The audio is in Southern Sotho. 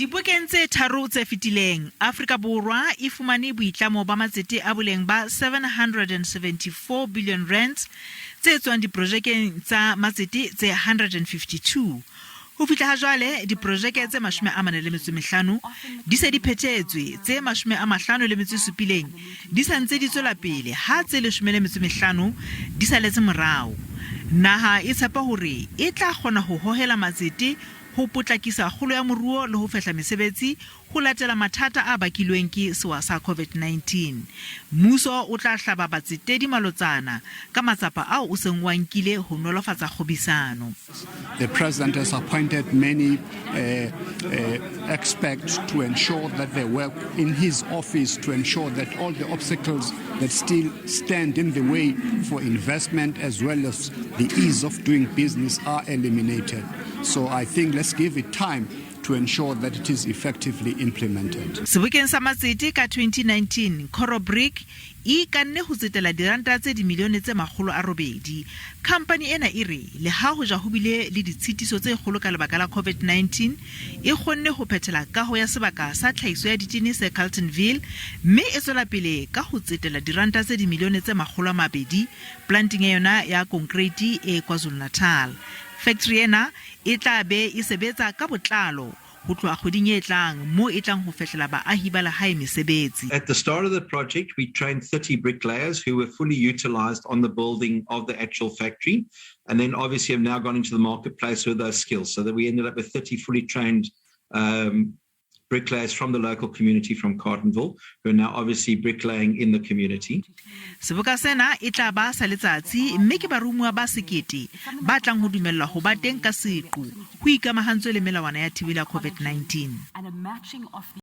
Dibokeng tse tharo tse fetileng, Afrika Borwa e fumane boitlamo ba matsete a boleng ba R774 billion tse tswang diprojekeng tsa matsete tse 152. Ho fihla ha jwale, diprojeke tse 45 di se di phethetswe, tse 57 di sa ntse di tswela pele ha tse 15 di saletse morao. Naha e tshepa hore e tla kgona ho hohela matsete ho potlakisa kgolo ya moruo le ho fehla mesebetsi ho latela mathata a bakilweng ke sewa sa COVID-19. Mmuso o tla hlaba batsetedi malotsana ka matsapa ao o seng o a nkile ho nolofatsa kgobisano. The president has appointed many experts to ensure that they work in his office to ensure that all the obstacles that still stand in the way for investment as well as the ease of doing business are eliminated. So I think let's give it time to ensure that it is effectively implemented. Sebokeng sa matsete ka 2019, Corobrik e ikanne ho tsetela diranta tse dimilione tse 800. Khampani ena e re leha hoja ho bile le ditshitiso tse kgolo ka lebaka la COVID-19, e kgonne ho phethela kaho ya sebaka sa tlhahiso ya ditene se Carltonville mme e tswela pele ka ho tsetela diranta tse dimilione tse 200 planteng ya yona ya konkreiti e KwaZulu-Natal. Fektri ena e tla be e sebetsa ka botlalo ho tloha kgweding e tlang moo e tlang ho fehlela baahi ba lehae mesebetsi. At the start of the project, we trained 30 bricklayers who were fully utilized on the building of the actual factory, and then obviously have now gone into the marketplace with those skills, so that we ended up with 30 fully trained bricklayers from the local community from Carltonville, who are now obviously bricklaying in the community. Seboka sena e tla ba sa letsatsi mme ke baromuwa ba 1000 ba tlang ho dumellwa ho ba teng ka seqo ho ikamahantswe le melawana ya thibelo ya COVID-19.